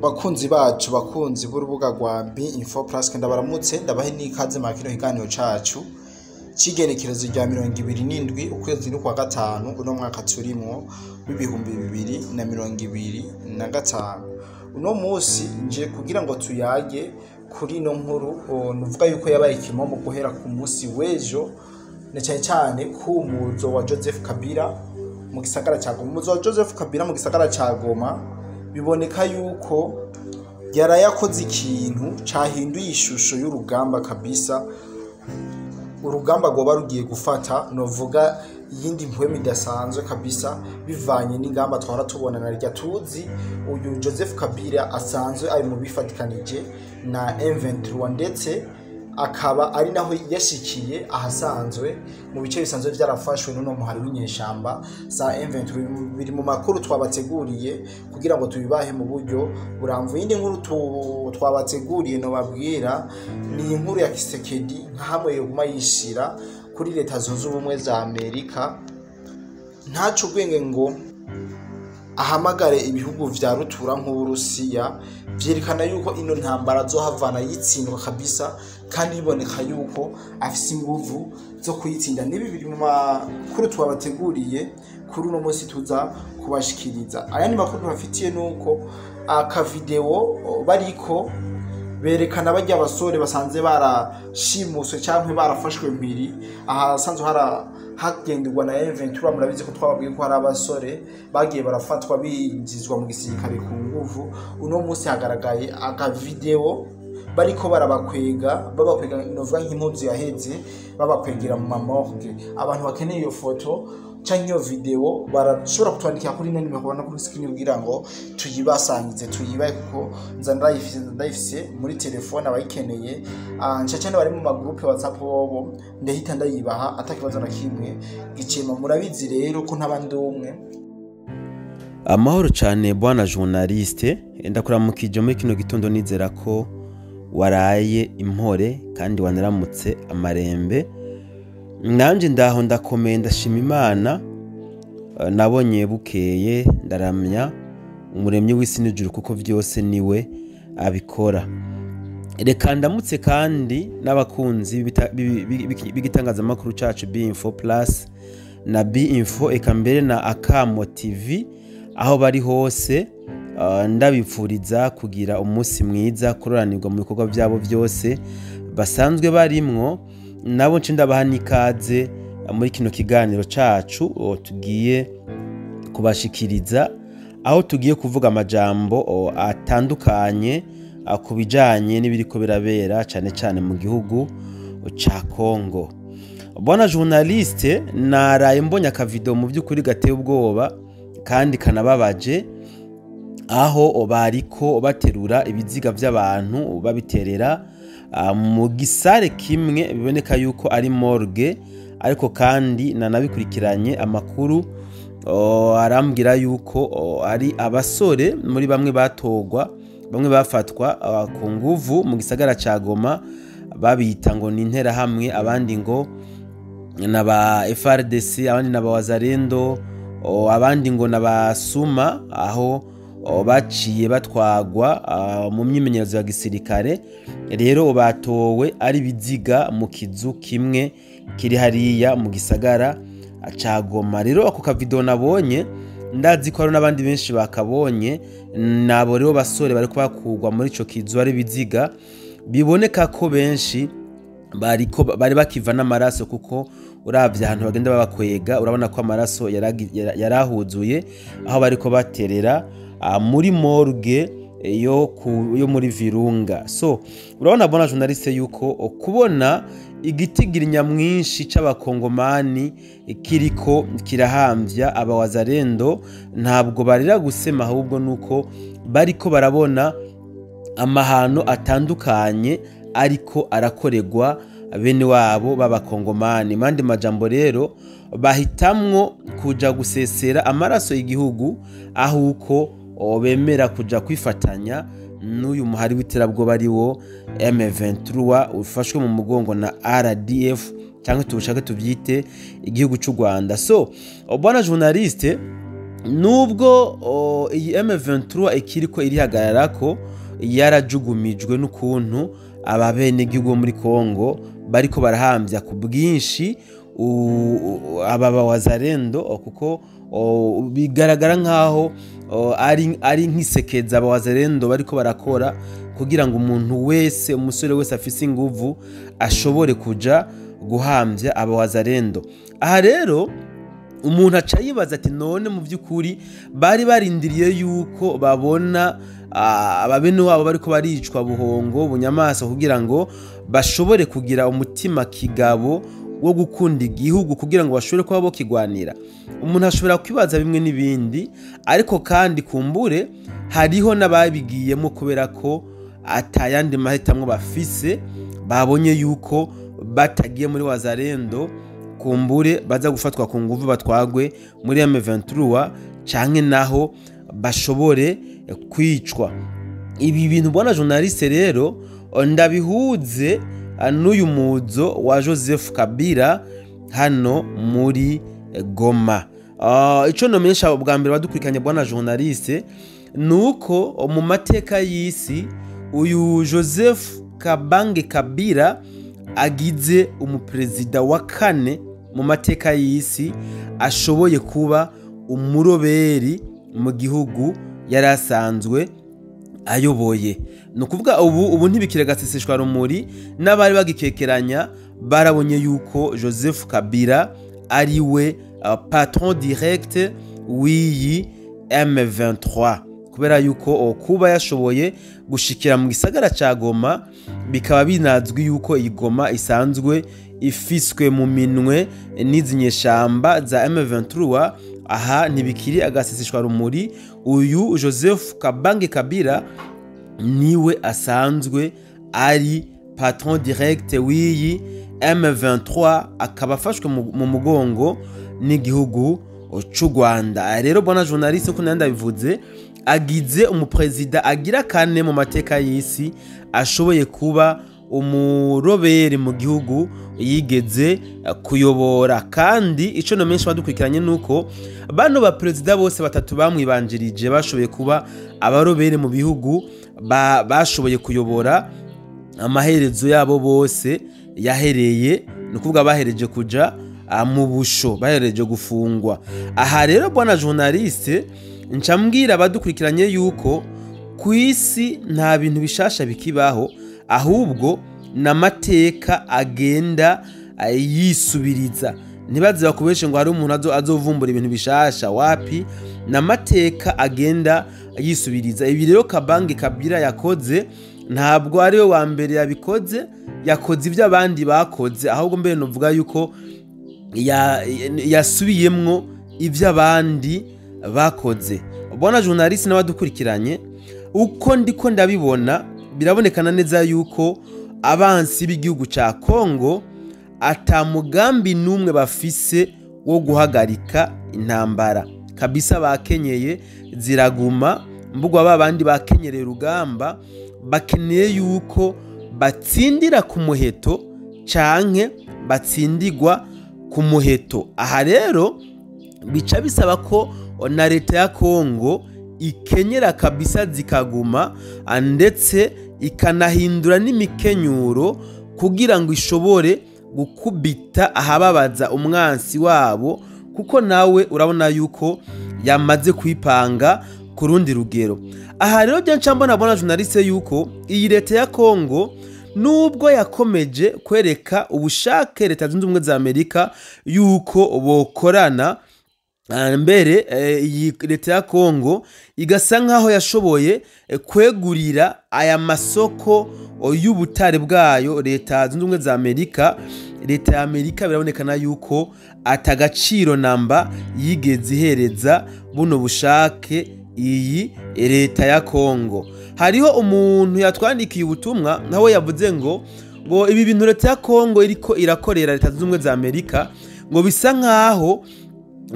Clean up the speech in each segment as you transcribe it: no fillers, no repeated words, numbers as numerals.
Bakunzi bacu, bakunzi b'urubuga rwa B Info Plus, ndabaramutse, ndabahe n'ikaze mu kino kiganiro cacu c'igenekerezo rya 27 ukwezi n'ukwa gatanu uno mwaka turimwo w'2025. Uno musi nje kugira ngo tuyage kuri ino nkuru nuvuga yuko yabaye kimomo guhera ku musi w'ejo, na cyane cyane ku muzo wa Joseph Kabila mu gisagara ca Goma. Umuzo wa Joseph Kabila mu gisagara ca Goma biboneka yuko yarayakoze ikintu cahinduye ishusho y'urugamba kabisa. Urugamba rwoba rugiye gufata novuga iyindi mpwemu idasanzwe kabisa, bivanye n'ingamba twahora tubona na rya tuzi uyu Joseph Kabila asanzwe ari mu bifatikanije na M23, ndetse akaba ari naho yashikiye ahasanzwe mu bice bisanzwe vyarafashwe n'uno muhari w'inyeshamba za M23. Biri mu makuru twabateguriye kugira ngo tubibahe mu buryo buramvuye. Iyindi nkuru twabateguriye nobabwira ni inkuru ya Kisekedi, nka hamwe yoguma yishira kuri Leta Zunze Ubumwe za Amerika, ntaco ubwenge ngo ahamagare ibihugu vya rutura nk'Uburusiya, vyerekana yuko ino ntambara zohavana yitsindwa kabisa, kandi biboneka yuko afise inguvu zo kuyitsinda. Nibi biri mu makuru twabateguriye kuri uno munsi tuza kubashikiriza. Ayandi makuru tubafitiye nuko akavideo bariko berekana barya abasore basanze barashimuswe canke barafashwe mpiri ahasanzwe hagenderwa na M23. Murabizi ko twababwiye ko hari abasore bagiye barafatwa binjizwa mu gisirikare ku nguvu. Uno munsi hagaragaye akavideo bariko barabakwega, babakwega novuga nk'impuzu yaheze, babakwegera mu mamorgue. Abantu bakeneye iyo foto canke iyo video barashobora kutwandikira kuri ino nimero ubona kuri screen kugira ngo tuyibasangize, tuyibahe, kuko nza ndayifise muri telefone. Abayikeneye nca cyane bari mu magroupe WhatsApp bobo ndahita ndayibaha atakibazo na kimwe gicema. Murabizi rero ko ntabandi umwe. Amahoro cyane bwana journaliste, ndakuramukije muri kino gitondo, nizera ko waraye impore kandi wanaramutse amarembe. Nanje ndaho ndakomeye, ndashima Imana. Nabonye bukeye, ndaramya umuremyi w'isi n'ijuru kuko vyose niwe abikora. Reka ndamutse kandi n'abakunzi b'igitangazamakuru cacu B Info Plus na B Info, eka mbere na Akamo TV aho bari hose, ndabipfuriza kugira umunsi mwiza, kuroranirwa mu bikorwa byabo byose basanzwe barimwo. Nabo nce ndabaha n'ikaze muri kino kiganiro cacu tugiye kubashikiriza, aho tugiye kuvuga amajambo atandukanye ku bijanye n'ibiriko birabera cane cane mu gihugu ca Congo. Bwana journaliste, naraye mbonye akavideo mu by'ukuri gateye ubwoba kandi kanababaje, aho bariko baterura ibiziga by'abantu babiterera mu gisare kimwe biboneka yuko ari morgue. Ariko kandi nanabikurikiranye amakuru arambwira yuko ari abasore muri bamwe batogwa, bamwe bafatwa ku nguvu mu gisagara ca Goma, babita ngo ni Interahamwe, abandi ngo naba FRDC, abandi naba Wazalendo, abandi ngo naba Suma, aho baciye batwagwa mu myimenyerezo ya gisirikare. Rero batowe ari biziga mu kizu kimwe kiri hariya mu gisagara ca Goma. Rero ako kavideo nabonye, ndazi ko hari n'abandi benshi bakabonye, nabo rero basore bariko bakugwa muri ico kizu ari biziga, biboneka ko benshi bariko bari bakiva n'amaraso, kuko uravye ahantu bagenda babakwega urabona ko amaraso yarahuzuye aho bariko baterera muri morgue yo muri Virunga. So urabona bona journaliste yuko kubona igitigiri nyamwinshi c'abakongomani kiriko kirahamvya abawazarendo, ntabwo barira gusema, ahubwo nuko bariko barabona amahano atandukanye ariko arakoregwa bene wabo b'abakongomani. Mandi majambo rero bahitamwo kuja gusesera amaraso y'igihugu aho uko bemera kuja kwifatanya n'uyu muhari w'iterabwoba ari wo M23 ufashwe mu mugongo na RDF, cyangwa tubushake tubyite igihugu cy'u Rwanda. So bwana journaliste, Nubwo iyi M23 ikiriko irihagararako, yarajugumijwe n'ukuntu ababenegihugu bo muri Kongo bariko barahambya ku bwinshi aba bawazarendo, kuko bigaragara nkaho ari nk'isekeza abawazarendo bariko barakora kugira ngo umuntu wese, umusore wese afise inguvu ashobore kuja guhambya abawazarendo. Aha rero umuntu aca yibaza ati: none mu by'ukuri bari barindiriye yuko babona ababene wabo bariko baricwa buhongo bunyamaswa kugira ngo bashobore kugira umutima kigabo wo gukunda igihugu, kugira ngo bashobore kuba bokigwanira? Umuntu ashobora kwibaza bimwe n'ibindi, ariko kandi kumbure hariho n'ababigiyemo kubera ko atayandi mahitamwo bafise, babonye yuko batagiye muri wazarendo kumbure baza gufatwa ku nguvu batwagwe muri M23, canke naho bashobore kwicwa. Ibi bintu, bwana journaliste, rero ndabihuze n'uyu muzo wa Joseph Kabila hano muri Goma. Ico nomenyesha bwa mbere badukurikiranye, bwana journaliste, nuko mu mateka y'isi uyu Joseph Kabange Kabila agize umuperezida wa kane mu mateka y'isi ashoboye kuba umuroberi mu gihugu yari asanzwe ayoboye. Ni ukuvuga ubu ntibikire gaseseshwa rumuri, n'abari bagikekeranya barabonye yuko Joseph Kabila ari we patron direct w'iyi M23, kubera yuko kuba yashoboye gushikira mu gisagara ca Goma, bikaba binazwi yuko iyi Goma isanzwe ifiswe mu minwe n'izi nyeshamba za M23. Aha ntibikiri agaseseshwa rumuri, uyu Joseph Kabange Kabila niwe asanzwe ari patron direct w'iyi M23, akaba afashwe mu mugongo n'igihugu c'u Rwanda. Rero bwana journaliste, uko nari ndabivuze, agize umuperezida agira kane mu mateka y'isi ashoboye kuba umuroberi mu gihugu yigeze kuyobora. Kandi ico nomenyesha badukurikiranye nuko bano baperezida bose batatu bamwibanjirije bashoboye kuba abarobere mu bihugu bashoboye kuyobora, amaherezo yabo bose yahereye, ni ukuvuga bahereje kuja mu busho, bahereje gufungwa. Aha rero, bwana journaliste, nca mbwira abadukurikiranye yuko ku isi nta bintu bishasha bikibaho, ahubwo n'amateka agenda yisubiriza. Ntibaze bakubeshe ngo hari umuntu azovumbura ibintu bishasha, wapi, n'amateka agenda yisubiriza. Ibi rero Kabange Kabila yakoze, ntabwo ari we wa mbere yabikoze, yakoze ibyo abandi bakoze, ahubwo mbere novuga yuko yasubiyemwo ibyo abandi bakoze. Bwana journaliste n'abadukurikiranye, uko ndiko ndabibona, birabonekana neza yuko abansi b'igihugu ca Kongo ata mugambi n'umwe bafise wo guhagarika intambara kabisa. Bakenyeye ziraguma mbugwa, ba bandi bakenyereye urugamba, bakeneye yuko batsindira ku muheto canke batsindigwa ku muheto. Aha rero bica bisaba ko na leta ya Kongo ikenyera kabisa zikaguma, ndetse ikanahindura n'imikenyuro kugira ngo ishobore gukubita ahababaza umwansi wabo, kuko nawe urabona yuko yamaze kwipanga ku rundi rugero. Aha rero bya mbona, bwana journaliste, yuko iyi leta ya Kongo, nubwo yakomeje kwereka ubushake Leta Zunze Ubumwe za Amerika yuko bokorana, mbere iyi leta ya Kongo igasa nkaho yashoboye kwegurira aya masoko y'ubutare bwayo Leta Zunze Ubumwe za Amerika, leta ya Amerika birabonekana yuko atagaciro namba yigeze ihereza buno bushake iyi leta ya Kongo. Hariho umuntu yatwandikiye ubutumwa, nawe yavuze ngo ibi bintu leta ya Kongo iriko irakorera Leta Zunze Ubumwe za Amerika ngo bisa nkaho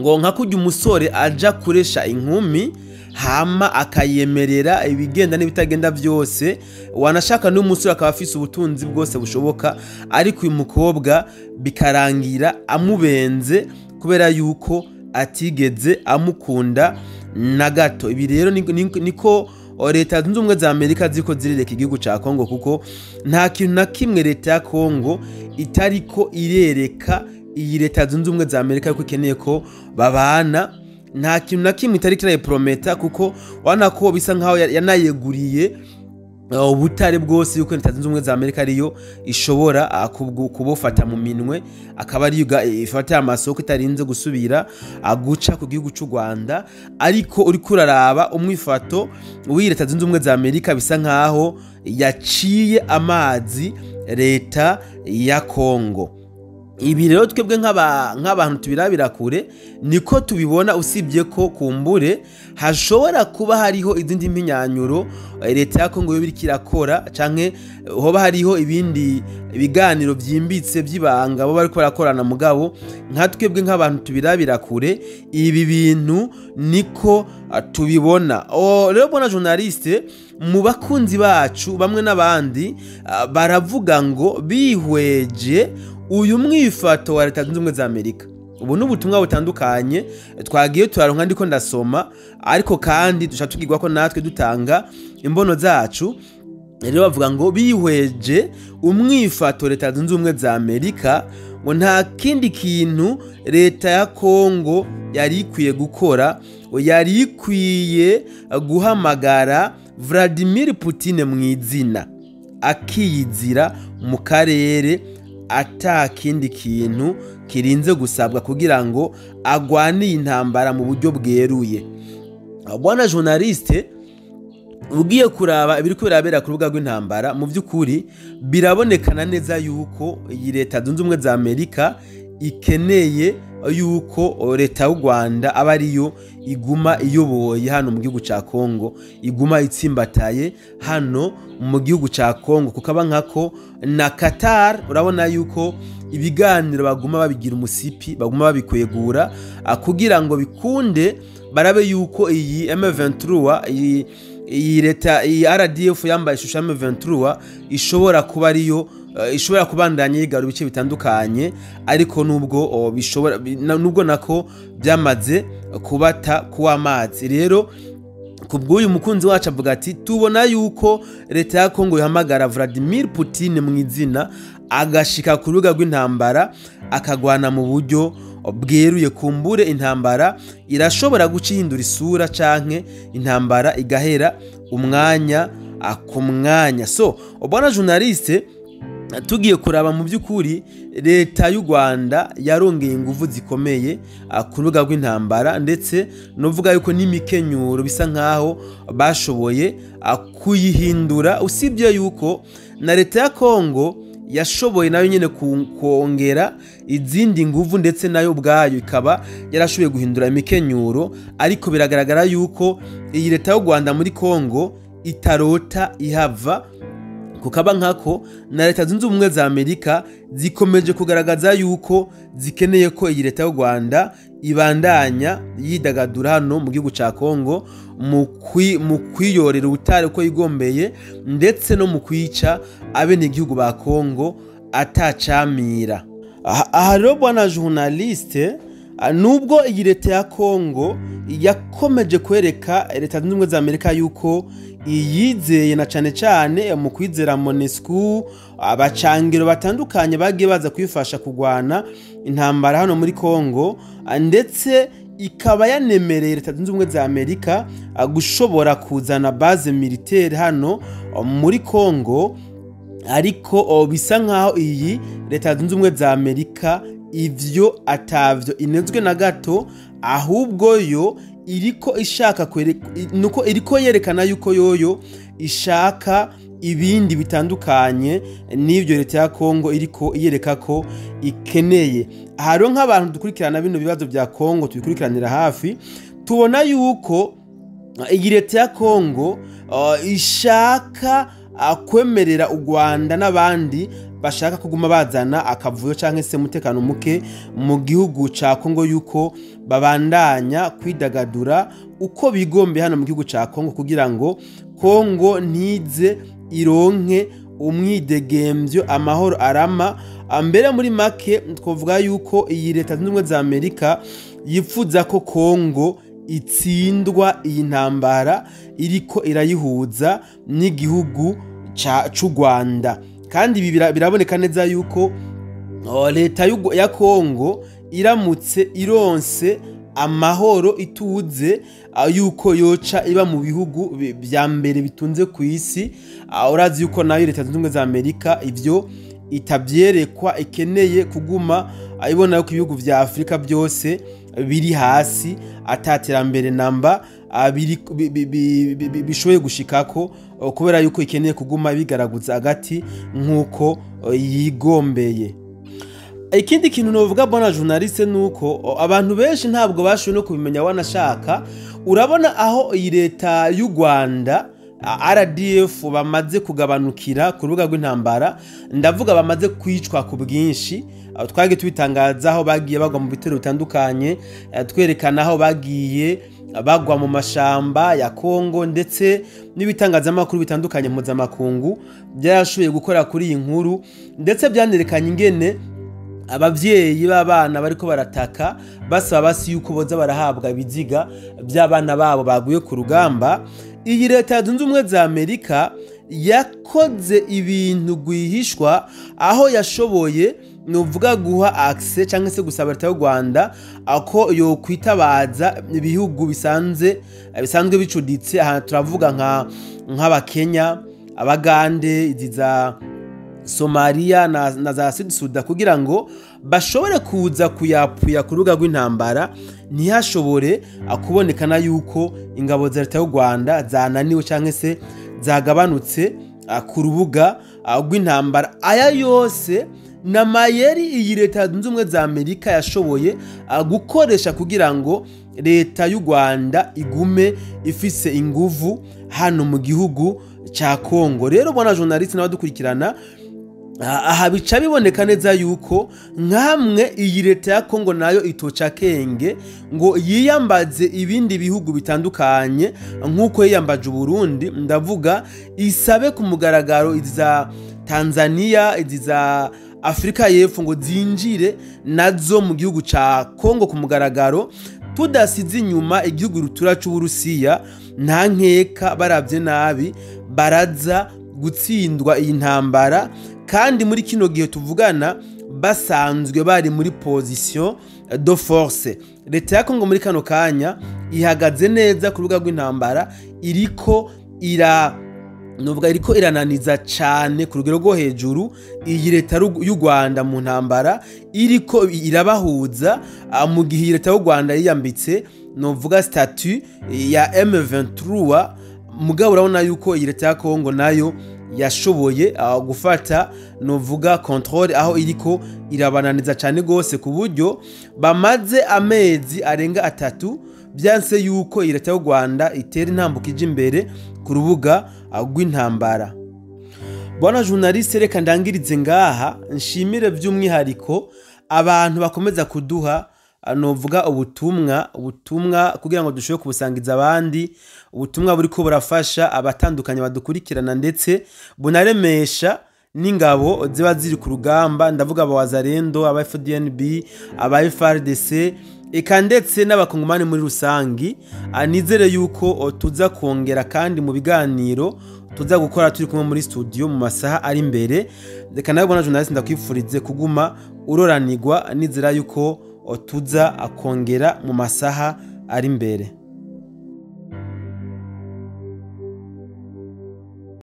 ngo nka kurya umusore aja kuresha inkumi, hama akayemerera ibigenda n'ibitagenda byose, wanashaka n'umusore akaba afise ubutunzi bwose bushoboka, ariko uyu mukobwa bikarangira amubenze kubera yuko atigeze amukunda na gato. Ibi rero niko Leta Zunze Ubumwe za Amerika ziko zirereka igihugu ca Kongo, kuko nta kintu na kimwe leta ya Kongo itariko irereka iyi Leta Zunze Ubumwe za Amerika yuko ikeneye ko babana. Nta kintu na kimwe itariko irayiprometa, kuko wana ko bisa nkaho yanayeguriye ubutare bwose yuko Leta Zunze Ubumwe za Amerika ariyo ishobora kubufata mu minwe, akaba ariyo ifata amasoko itarinze gusubira guca ku gihugu c'u Rwanda. Ariko uriko uraraba umwifato w'iyi Leta Zunze Ubumwe za Amerika, bisa nkaho yaciye amazi leta ya Kongo. Ibi rero twebwe nk'abantu tubirabira kure niko tubibona, usibye ko kumbure hashobora kuba hariho izindi mpinyanyuro leta ya Kongo yo biriko irakora, canke hoba hariho ibindi biganiro vyimbitse vy'ibanga bo bariko barakorana. Mugabo nka twebwe nk'abantu tubirabira kure, ibi bintu niko tubibona. Rero bona journaliste, mu bakunzi bacu bamwe n'abandi baravuga ngo bihweje uyu mwifato wa Leta Zunze Ubumwe za Amerika. Ubu ni ubutumwa butandukanye twagiye turaronka, ndiko ndasoma, ariko kandi duca tugirwa ko natwe dutanga imbono zacu. Rero bavuga ngo bihweje umwifato Leta Zunze Ubumwe za Amerika, ngo nta kindi kintu leta ya Kongo yari ikwiye gukora, yari ikwiye guhamagara Vladimir Putin mu izina, akiyizira mu karere, ata kindi kintu kirinze gusabwa kugira ngo agwane intambara mu buryo bweruye. Bwana journaliste, ugiye kuraba ibiriko birabera ku rubuga rw'intambara, mu by'ukuri birabonekana neza yuko iyi Leta Zunze Ubumwe za Amerika ikeneye yuko leta y'u Rwanda aba ariyo iguma iyoboye hano mu gihugu ca Kongo, iguma itsimbataye hano mu gihugu ca Kongo, kukaba nkako na Qatar urabona yuko ibiganiro baguma babigira umusipi, baguma babikwegura kugira ngo bikunde barabe yuko iyi M23, iyi leta, iyi RDF yambaye ishusho ya M23 ishobora kuba ariyo ishobora kubandanya yigarura ibice bitandukanye. Ariko nubwo bishobora, nubwo nako byamaze kubata kuwa amazi. Rero kubw'uyu mukunzi wacu avuga ati tubona yuko leta ya Kongo ihamagara Vladimir Putin mu izina, agashika ku rubuga rw'intambara, akagwana mu buryo bweruye. Kumbure intambara irashobora guca ihindura isura, canke intambara igahera umwanya ku mwanya. So bwana journaliste, tugiye kuraba mu by'ukuri leta y'u Rwanda yarongeye ingufu zikomeye ku rubuga rw'intambara, ndetse novuga yuko n'imikenyuro bisa nkaho bashoboye kuyihindura, usibye yuko na leta ya Kongo yashoboye nayo nyene kongera izindi nguvu, ndetse nayo ubwayo ikaba yarashoboye guhindura imikenyuro. Ariko biragaragara yuko iyi leta y'u Rwanda muri Kongo itarota ihava, kukaba nkako na Leta Zunze Ubumwe za Amerika zikomeje kugaragaza yuko zikeneye ko iyi leta y'u Rwanda ibandanya yidagadura hano mu gihugu ca Kongo mu kwiyorera ubutare uko yigombeye, ndetse no mu kwica abenegihugu ba Kongo atacamira. Aha rero bwana journaliste, nubwo iyi leta ya Kongo yakomeje kwereka Leta Zunze Ubumwe za Amerika yuko iyizeye, na cane cane mu kwizera MONUSCO, abacangiro batandukanye bagiye baza kwifasha kugwana intambara hano muri Kongo, ndetse ikaba yanemereye Leta Zunze Ubumwe za Amerika gushobora kuzana base militaire hano muri Kongo, ariko bisa nkaho iyi Leta Zunze Ubumwe za Amerika ivyo atavyo inezwe na gato, ahubwo yo iriko ishaka nuko iriko yerekana yuko yoyo ishaka ibindi bitandukanye n'ivyo leta ya Kongo iriko yereka ko ikeneye. Haro nk'abantu dukurikirana bino bibazo bya Kongo, tubikurikiranira hafi, tubona yuko iyi leta ya Kongo ishaka kwemerera u Rwanda n'abandi bashaka kuguma bazana akavuyo canke se umutekano muke mu gihugu ca Kongo yuko babandanya kwidagadura uko bigombe hano mu gihugu ca Kongo, kugira ngo Kongo ntize ironke umwidegemvyo, amahoro arama. Mbere muri make twovuga yuko iyi Leta Zunze Ubumwe za Amerika yifuza ko Kongo itsindwa iyi ntambara iriko irayihuza n'igihugu c'u Rwanda. Kandi ibi biraboneka neza yuko leta ya Kongo iramutse ironse amahoro ituze, yuko yoca iba mu bihugu vya mbere bitunze ku isi. Urazi yuko nayo Leta Zunze Ubumwe za Amerika ivyo itabyerekwa, ikeneye kuguma ibona yuko ibihugu vya Afrika byose biri hasi, ataterambere namba bishoboye gushikako, kubera yuko ikeneye kuguma bigaraguza agati nk'uko yigombeye. Ikindi kintu novuga, bwana journaliste, nuko abantu benshi ntabwo bashoboye no kubimenya wanashaka. Urabona aho iyi leta y'u Rwanda RDF bamaze kugabanukira ku rubuga rw'intambara, ndavuga bamaze kwicwa ku bwinshi. Twagiye tubitangaza aho bagiye bagwa mu bitero bitandukanye, twerekana aho bagiye bagwa mu mashamba ya Kongo, ndetse n'ibitangazamakuru bitandukanye mpuzamakungu byarashoboye gukora kuri iyi nkuru, ndetse byanerekanye ingene abavyeyi b'abana bariko barataka basaba basi yuko boza barahabwa ibiziga by'abana babo baguye ku rugamba. Iyi Leta Zunze Ubumwe za Amerika yakoze ibintu rwihishwa, aho yashoboye nuvuga guha accès cyangwa se gusaba leta y'u Rwanda ako yokwitabaza ibihugu bisanzwe bicuditse. Aha turavuga nk'Abakenya, Abagande, izi za Somalia na za Sud Sudan, kugira ngo bashobore kuza kuyapuya ku rubuga rw'intambara, ntihashobore kubonekana yuko ingabo za leta y'u Rwanda zananiwe cyangwa se zagabanutse ku rubuga rw'intambara. Aya yose na mayeri iyi Leta Zunze Ubumwe za Amerika yashoboye gukoresha kugira ngo leta y'u Rwanda igume ifise inguvu hano mu gihugu ca Kongo. Rero bwana journaliste n'abadukurikirana, aha bica biboneka neza yuko nkamwe iyi leta ya Kongo nayo itoca kenge ngo yiyambaze ibindi bihugu bitandukanye nk'uko yiyambaje Burundi, ndavuga isabe ku mugaragaro iza Tanzania, iza Afrika y'Epfo ngo zinjire nazo mu gihugu ca Kongo ku mugaragaro, tudasize inyuma igihugu rutura c'Uburusiya, nta nkeka baravye nabi baraza gutsindwa iyi ntambara. Kandi muri kino gihe tuvugana basanzwe bari muri position de force. Leta ya Kongo muri kano kanya ihagaze neza ku rubuga rw'intambara, iriko ira nuvuga iriko irananiza cane ku rugero rwo hejuru iyi leta y'u Rwanda mu ntambara iriko irabahuza, mu gihe iyi leta y'u Rwanda yiyambitse novuga statut ya M23. Mugabo urabona yuko iyi leta ya Kongo nayo yashoboye gufata novuga contrôle, aho iriko irabananiza cane gose, ku buryo bamaze amezi arenga 3 byanse yuko iyi leta y'u Rwanda itera intambuko ija imbere ku rubuga rw'intambara. Bwana journaliste, reka ndangirize ngaha, nshimire by'umwihariko abantu bakomeza kuduha novuga ubutumwa kugira ngo dushobore kubusangiza abandi, ubutumwa buriko burafasha abatandukanye badukurikirana, ndetse bunaremesha n'ingabo ziba ziri ku rugamba, ndavuga aba Wazalendo, aba FDNB, aba FARDC, eka ndetse n'abakongomani muri rusangi. Nizere yuko tuza kongera kandi mu biganiro tuza gukora turi kumwe muri studio mu masaha ari imbere. Reka nawe bwana journaliste ndakwifurize kuguma uroranirwa, nizera yuko tuza akongera mu masaha ari imbere.